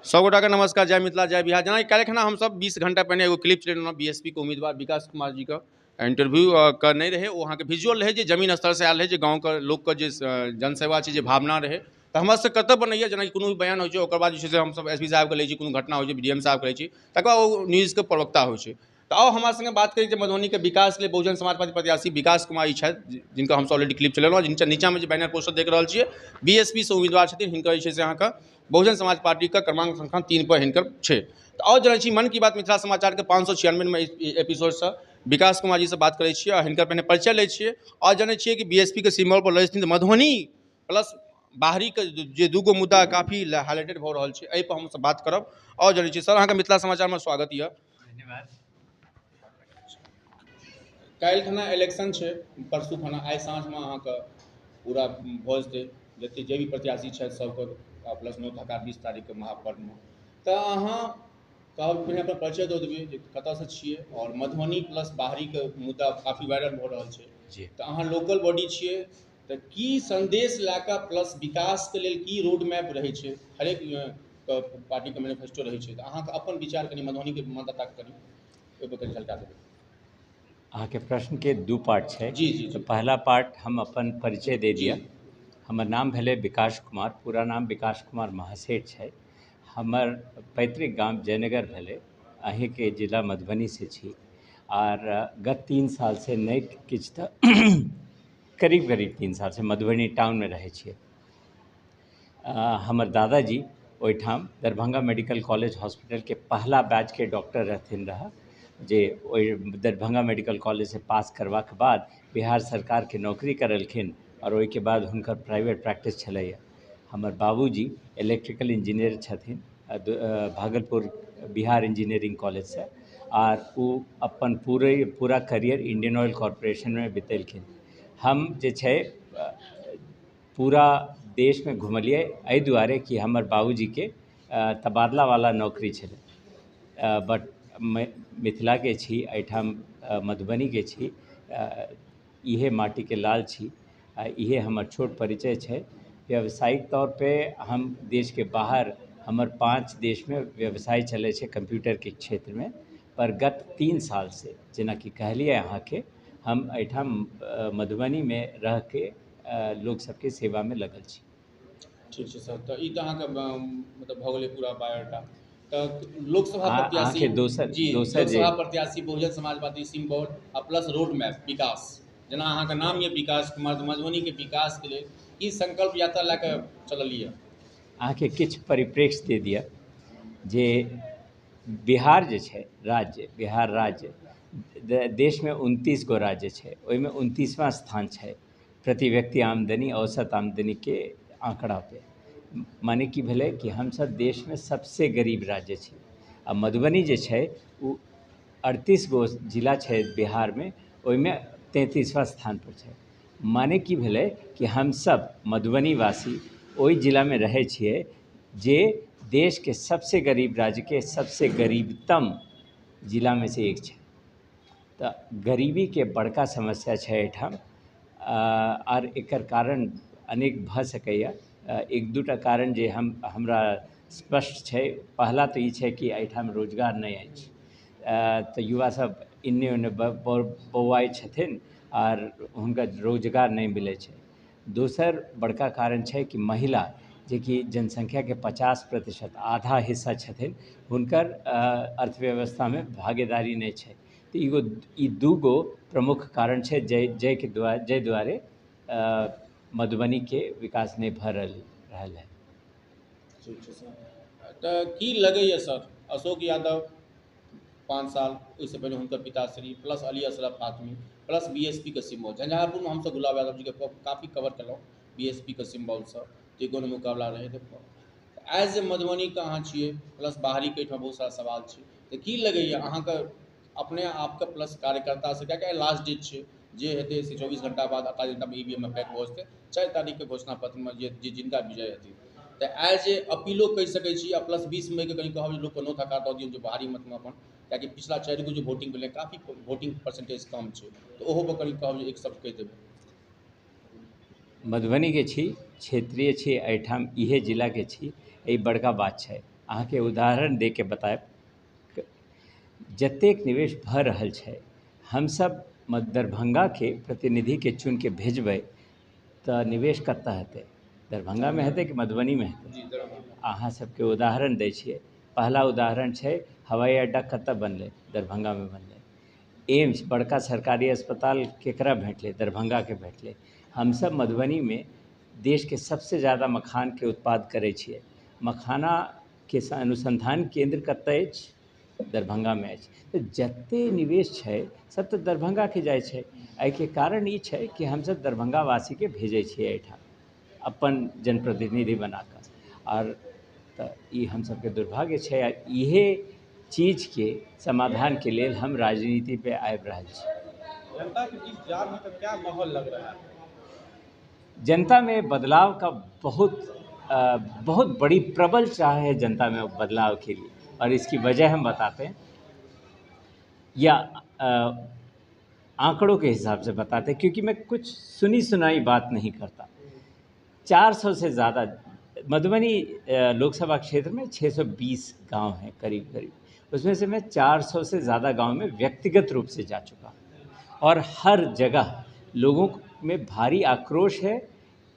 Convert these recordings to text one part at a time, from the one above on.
सब गोटाके नमस्कार, जय मिथिला, जय बिहार। जेनाकि काल्हिखना हमसब 20 घंटा पहिने एगो क्लिप चलेलहुँ बीएसपी के उम्मीदवार विकास कुमार जी के इंटरव्यू के नहि रहै, ओ अहाँके विजुअल रहै जे जमीन स्तरसँ आयल रहै, जे गाँवके लोकके जे जनसेवा छै, जे भावना रहै। तऽ हमरा सबके कर्तव्य बनैए, जेनाकि कोनो भी बयान होइ छै ओकर बाद जे छै से हमसब एस पी साहबके लै छी, कोनो घटना होइ छै बी डी एम साहबके लै छी, तकर बाद ओ न्यूजके प्रवक्ता होइ छै। तऽ आउ हमरा सङ्गे बात करी जे मधुबनीके विकास लेल बहुजन समाज पार्टी प्रत्याशी विकास कुमार जी छथि, जिनका हमसब ऑलरेडी क्लिप चलेलहुँ। नीचाँमे जे बैनर पोस्टर देख रहल छियै, बीएसपी से उम्मीदवार छथिन। हिनकर जे छै से अहाँके बहुजन समाज पार्टीके क्रमांक संख्या 3 पर हिनकर छै। तऽ आओर जनै छी मन की बात मिथिला समाचारके 596 एपिसोडसँ विकास कुमार जीसँ बात करै छियै आ हिनकर पहिने परिचय लै छियै आओर जनै छियै कि बीएसपी के सिम्बल पर लड़ै छथिन। तऽ मधुबनी प्लस बाहरीके जे दूगो मुद्दा काफी हाईलाइटेड भऽ रहल छै, एहिपर हमसब बात करब। आओर जनै छी सर, अहाँके मिथिला समाचारमे स्वागत यऽ। धन्यवाद। काल्हि खना इलेक्शन छै, परसू खना आइ साँझमे अहाँके पूरा भऽ जेतै, जते जे भी प्रत्याशी छथि सबके प्लस 9 हकार 20 तारीखके महापर्वमे। तऽ अहाँ कहब पहिने अपन परिचय दऽ देबै जे कतऽसँ छियै, आओर मधुबनी प्लस बाहरीके मुद्दा काफी वायरल भऽ रहल छै जी। तऽ अहाँ लोकल बॉडी छियै, तऽ की संदेश लए कऽ प्लस विकासके लेल की रोड मैप रहै छै, हरेक पार्टीके मैनिफेस्टो रहै छै, तऽ अहाँके अपन विचार कनि मधुबनीके मतदाताके कनि ओहिपर कनि झलका देबै। अहाँके प्रश्नके दू पार्ट छै। जी जी। तऽ पहला पार्ट हम अपन परिचय दे दिअ। हमर नाम भेलै विकास कुमार, पूरा नाम विकास कुमार महासेठ छै। हमर पैतृक गाम जयनगर भेलै, अहीँके जिला मधुबनी से छी। आर गत 3 साल से नहि किछु तऽ करीब करीब 3 साल से मधुबनी टाउनमे रहै छियै। हमर दादाजी ओहिठाम दरभंगा मेडिकल कॉलेज हॉस्पिटलके पहला बैचके डॉक्टर रहथिन रहए, जे ओहि दरभंगा मेडिकल कॉलेजसँ पास करबाके बाद बिहार सरकारके नौकरी करलखिन और ओहिके बाद हुनकर प्राइवेट प्रैक्टिस छलैए। हमर बाबूजी इलेक्ट्रिकल इंजीनियर छथिन भागलपुर बिहार इंजीनियरिंग कॉलेजसँ, आर ओ अपन पूरा करियर इंडियन ऑयल कॉर्पोरेशनमे बितेलखिन। हम जे छै पूरा देशमे घुमलियै एहि दुआरे कि हमर बाबूजीके तबादलावला नौकरी छलै, बट मिथिलाके छी, एहिठाम मधुबनीके छी, इहे माटीके लाल छी, इहे हमर छोट परिचय छै। व्यावसायिक तौर पे हम देशके बाहर, हमर 5 देशमे व्यवसाय चलै छै कंप्यूटरके क्षेत्रमे, पर गत 3 साल से जेनाकि कहलियै अहाँके, हम एहिठाम मधुबनीमे रहिके लोक सबके सेवामे लगल छी। ठीक छै सर, तऽ ई तऽ अहाँके मतलब भऽ गेलै पूरा बायोडाटा। तऽ लोकसभा प्रत्याशी दोसर जी, दोसर लोकसभा प्रत्याशी बहुजन समाजवादी सिम्बल आ प्लस रोड मैप विकास, जेना अहाँके नाम यऽ विकास कुमार, मधुबनीके विकासके लेल की संकल्प यात्रा लए कऽ चललियै? अहाँके किछु परिप्रेक्ष्य दे दिअ जे बिहार जे छै राज्य, बिहार राज्य देशमे 29 गो राज्य छै, ओहिमे 29वां स्थान छै प्रति व्यक्ति आमदनी, औसत आमदनीके आंकड़ा पे। माने की भेलै कि हमसब देशमे सबसे गरीब राज्य छी। आ मधुबनी जे छै ओ 38 गो जिला छै बिहारमे, ओहिमे 33वां स्थान पर छै। माने की भेलै कि हमसब मधुबनीवासी ओहि जिलामे रहै छियै जे देशके सबसे गरीब राज्यके सबसे गरीबतम जिलामे से एक छै। तऽ गरीबीके बड़का समस्या छै एहिठाम, आर एकर कारण अनेक भऽ सकैए। एक दूटा कारण जे हमरा स्पष्ट छै। पहला तऽ ई छै कि एहिठाम रोजगार नहि अछि, तऽ युवा सब एन्ने ओन्ने बौआइ छथिन आर हुनका रोजगार नहि मिलै छै। दोसर बड़का कारण छै कि महिला जेकि जनसंख्याके 50% आधा हिस्सा छथिन, हुनकर अर्थव्यवस्थामे भागीदारी नहि छै। तऽ ई दूगो प्रमुख कारण छै जाहि दुआरे मधुबनीके विकास नहि भऽ रहल है। ठीक छै सर, तऽ की लगैए सर, अशोक यादव 5 साल, ओहिसँ पहिने हुनकर पिताश्री plus Ali Ashraf Fatmi plus BSP के सिम्बॉल, झंझारपुरमे हमसब गुलाब यादव जीके काफी कवर केलहुँ बीएसपी के सिम्बॉलसँ, त्रिकोण मुकाबला रहै। तऽ एज ए मधुबनीके अहाँ छियै प्लस बाहरीके एहिठाम बहुत सारा सवाल छै, तऽ की लगैए अहाँके अपने आपके प्लस कार्यकर्तासँ, कियाकि लास्ट डेट छै, जे हेतै से 24 घंटा बाद 48 घंटामे ईवीएममे पैक भऽ जेतै, 4 तारीखके घोषणा पत्रमे जे जिनका विजय हेतै, तऽ एज ए अपीलो कहि सकै छी आ प्लस 20 मईके कनि कहब जे लोकके नोत हकार दऽ दियौ जे बाहरी मतमे अपन, कियाकि पिछला 4 गो जे वोटिंग भेलै काफी वोटिंग परसेंटेज कम छै, तऽ ओहो पर कनि कहब जे एक शब्द कहि देबै। मधुबनीके छी, क्षेत्रीय छी, एहिठाम इहे जिलाके छी, ई बड़का बात छै। अहाँके उदाहरण दे के बतायब, जतेक निवेश भऽ रहल छै, हमसब दरभंगाके प्रतिनिधिके चुनिके भेजबै तऽ निवेश कतऽ हेतै? दरभंगामे हेतै कि मधुबनीमे हेतै? अहाँ सबके उदाहरण दै छियै। पहला उदाहरण छै हवाई अड्डा कतऽ बनलै? दरभंगामे बनलै। एम्स बड़का सरकारी अस्पताल केकरा भेटलै? दरभंगाके भेटलै। हमसब मधुबनीमे देशके सबसे ज़्यादा मखानके उत्पाद करै छियै। मखानाके अनुसन्धान केन्द्र कतऽ अछि? दरभंगामे अछि। तऽ जते निवेश छै सब तऽ दरभंगाके जाइ छै। एहिके कारण ई छै कि हमसब दरभंगावासीके भेजै छियै एहिठाम अपन जनप्रतिनिधि बनाकऽ। आओर तऽ ई हमसबके दुर्भाग्य छै आ इहे चीजके समाधानके लेल हम राजनीति पे आबि रहल छी। जनता के बीच जा रहे हैं तो क्या माहौल लग रहा है? जनता में बदलाव का बहुत बड़ी प्रबल चाह है जनता में बदलाव के लिए, और इसकी वजह हम बताते हैं या आंकड़ों के हिसाब से बताते हैं, क्योंकि मैं कुछ सुनी सुनाई बात नहीं करता। 400 से ज़्यादा मधुबनी लोकसभा क्षेत्र में 620 गांव हैं करीब करीब, उसमें से मैं 400 से ज़्यादा गांव में व्यक्तिगत रूप से जा चुका हूँ और हर जगह लोगों में भारी आक्रोश है,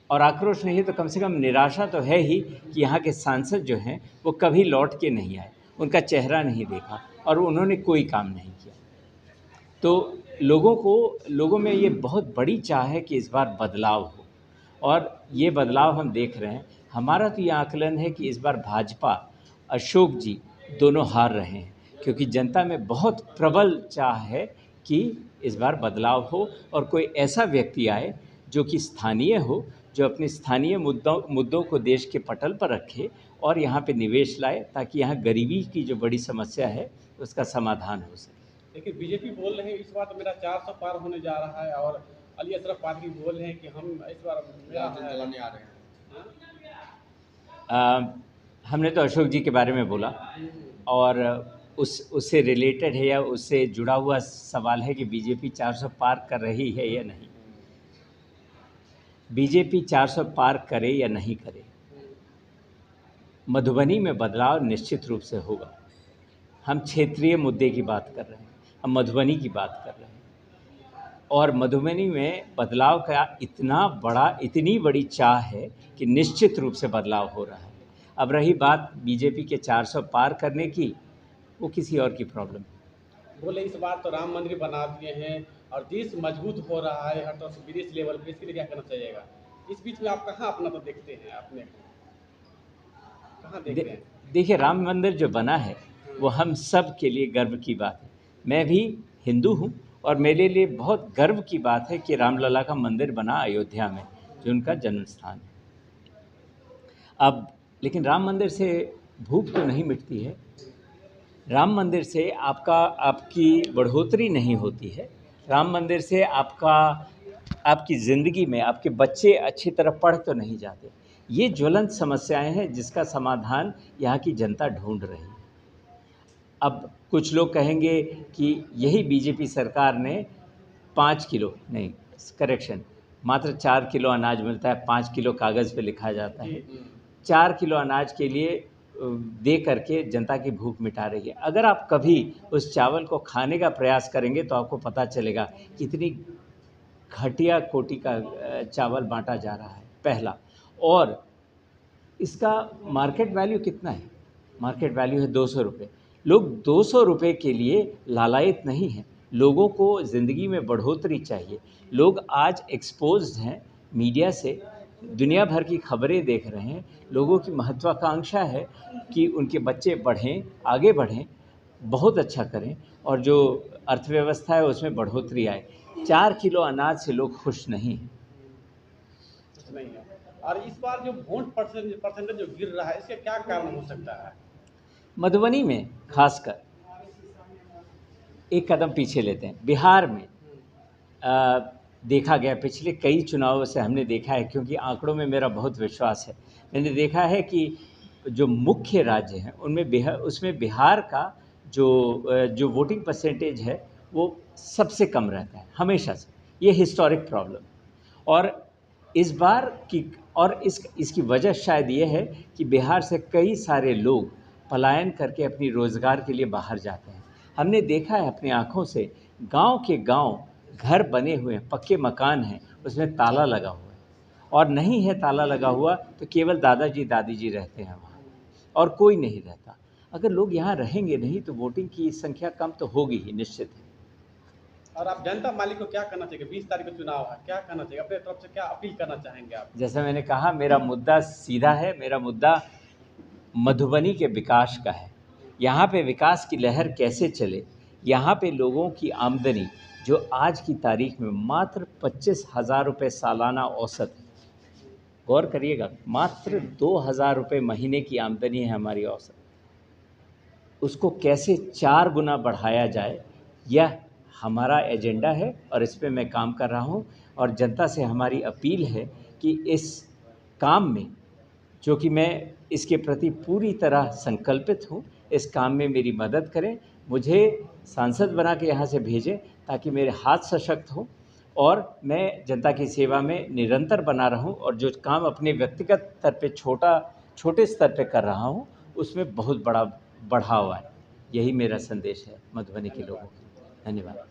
और आक्रोश नहीं तो कम से कम निराशा तो है ही कि यहाँ के सांसद जो हैं वो कभी लौट के नहीं आए, उनका चेहरा नहीं देखा और उन्होंने कोई काम नहीं किया। तो लोगों में ये बहुत बड़ी चाह है कि इस बार बदलाव हो, और ये बदलाव हम देख रहे हैं। हमारा तो ये आकलन है कि इस बार भाजपा, अशोक जी दोनों हार रहे हैं, क्योंकि जनता में बहुत प्रबल चाह है कि इस बार बदलाव हो और कोई ऐसा व्यक्ति आए जो कि स्थानीय हो, जो अपने स्थानीय मुद्दों को देश के पटल पर रखे और यहाँ पे निवेश लाए, ताकि यहाँ गरीबी की जो बड़ी समस्या है उसका समाधान हो सके। देखिए, बीजेपी बोल रहे हैं इस बार तो मेरा 400 पार होने जा रहा है, और अली अशरफ पादरी बोल रहे हैं कि हम इस बार जलाने आ रहे हैं। हमने तो अशोक जी के बारे में बोला और उससे रिलेटेड है या उससे जुड़ा हुआ सवाल है कि बीजेपी 400 पार कर रही है या नहीं। बीजेपी 400 पार करे या नहीं करे, मधुबनी में बदलाव निश्चित रूप से होगा। हम क्षेत्रीय मुद्दे की बात कर रहे हैं, हम मधुबनी की बात कर रहे हैं, और मधुबनी में बदलाव का इतनी बड़ी चाह है कि निश्चित रूप से बदलाव हो रहा है। अब रही बात बीजेपी के 400 पार करने की, वो किसी और की प्रॉब्लम है। बोले इस बार तो राम मंदिर बना दिए हैं और देश मजबूत हो रहा है हर तरफ से विदेश लेवल पे, इसके लिए क्या करना चाहिएगा? इस बीच में आप कहाँ अपना तो देखते हैं, अपने कहाँ देखते हैं? देखिए, राम मंदिर जो बना है वो हम सब के लिए गर्व की बात है। मैं भी हिंदू हूँ और मेरे लिए बहुत गर्व की बात है कि रामलला का मंदिर बना अयोध्या में, जो उनका जन्म स्थान है। अब लेकिन राम मंदिर से भूख तो नहीं मिटती है, राम मंदिर से आपकी बढ़ोतरी नहीं होती है, राम मंदिर से आपकी ज़िंदगी में आपके बच्चे अच्छी तरह पढ़ तो नहीं जाते। ये ज्वलंत समस्याएं हैं जिसका समाधान यहाँ की जनता ढूंढ रही है। अब कुछ लोग कहेंगे कि यही बीजेपी सरकार ने 5 किलो नहीं, करेक्शन, मात्र 4 किलो अनाज मिलता है, 5 किलो कागज़ पे लिखा जाता है। 4 किलो अनाज के लिए दे करके जनता की भूख मिटा रही है। अगर आप कभी उस चावल को खाने का प्रयास करेंगे तो आपको पता चलेगा कितनी घटिया कोटि का चावल बांटा जा रहा है, पहला। और इसका मार्केट वैल्यू कितना है? मार्केट वैल्यू है 200 रुपये। लोग 200 रुपये के लिए लालायित नहीं हैं। लोगों को ज़िंदगी में बढ़ोतरी चाहिए। लोग आज एक्सपोज्ड हैं मीडिया से, दुनिया भर की खबरें देख रहे हैं। लोगों की महत्वाकांक्षा है कि उनके बच्चे बढ़ें, आगे बढ़ें, बहुत अच्छा करें और जो अर्थव्यवस्था है उसमें बढ़ोतरी आए। 4 किलो अनाज से लोग खुश नहीं हैं। नहीं है। और इस बार जो वोट परसेंटेज जो गिर रहा है, इसका क्या कारण हो सकता है? मधुबनी में खासकर एक कदम पीछे लेते हैं, बिहार में देखा गया पिछले कई चुनावों से हमने देखा है, क्योंकि आंकड़ों में मेरा बहुत विश्वास है, मैंने देखा है कि जो मुख्य राज्य हैं उनमें उसमें बिहार का जो वोटिंग परसेंटेज है वो सबसे कम रहता है हमेशा से। ये हिस्टोरिक प्रॉब्लम। और इस बार की और इसकी वजह शायद ये है कि बिहार से कई सारे लोग पलायन करके अपनी रोज़गार के लिए बाहर जाते हैं। हमने देखा है अपनी आँखों से, गांव के गांव घर बने हुए हैं, पक्के मकान हैं, उसमें ताला लगा हुआ है, और नहीं है ताला लगा हुआ तो केवल दादाजी दादी जी रहते हैं वहाँ और कोई नहीं रहता। अगर लोग यहाँ रहेंगे नहीं तो वोटिंग की संख्या कम तो होगी ही, निश्चित है। और आप जनता मालिक को क्या कहना चाहिए? 20 तारीख को चुनाव है, क्या कहना चाहिए? अपने तरफ से क्या अपील करना चाहेंगे आप? जैसा मैंने कहा, मेरा मुद्दा सीधा है, मेरा मुद्दा मधुबनी के विकास का है। यहाँ पे विकास की लहर कैसे चले, यहाँ पे लोगों की आमदनी जो आज की तारीख में मात्र 25,000 रुपये सालाना औसत है, गौर करिएगा, मात्र 2,000 रुपये महीने की आमदनी है हमारी औसत, उसको कैसे 4 गुना बढ़ाया जाए, यह हमारा एजेंडा है और इस पे मैं काम कर रहा हूँ। और जनता से हमारी अपील है कि इस काम में, जो कि मैं इसके प्रति पूरी तरह संकल्पित हूँ, इस काम में मेरी मदद करें, मुझे सांसद बना के यहाँ से भेजें ताकि मेरे हाथ सशक्त हों और मैं जनता की सेवा में निरंतर बना रहूँ, और जो काम अपने व्यक्तिगत स्तर पे छोटे स्तर पे कर रहा हूँ उसमें बहुत बड़ा बढ़ाव आए। यही मेरा संदेश है मधुबनी के लोगों को। धन्यवाद।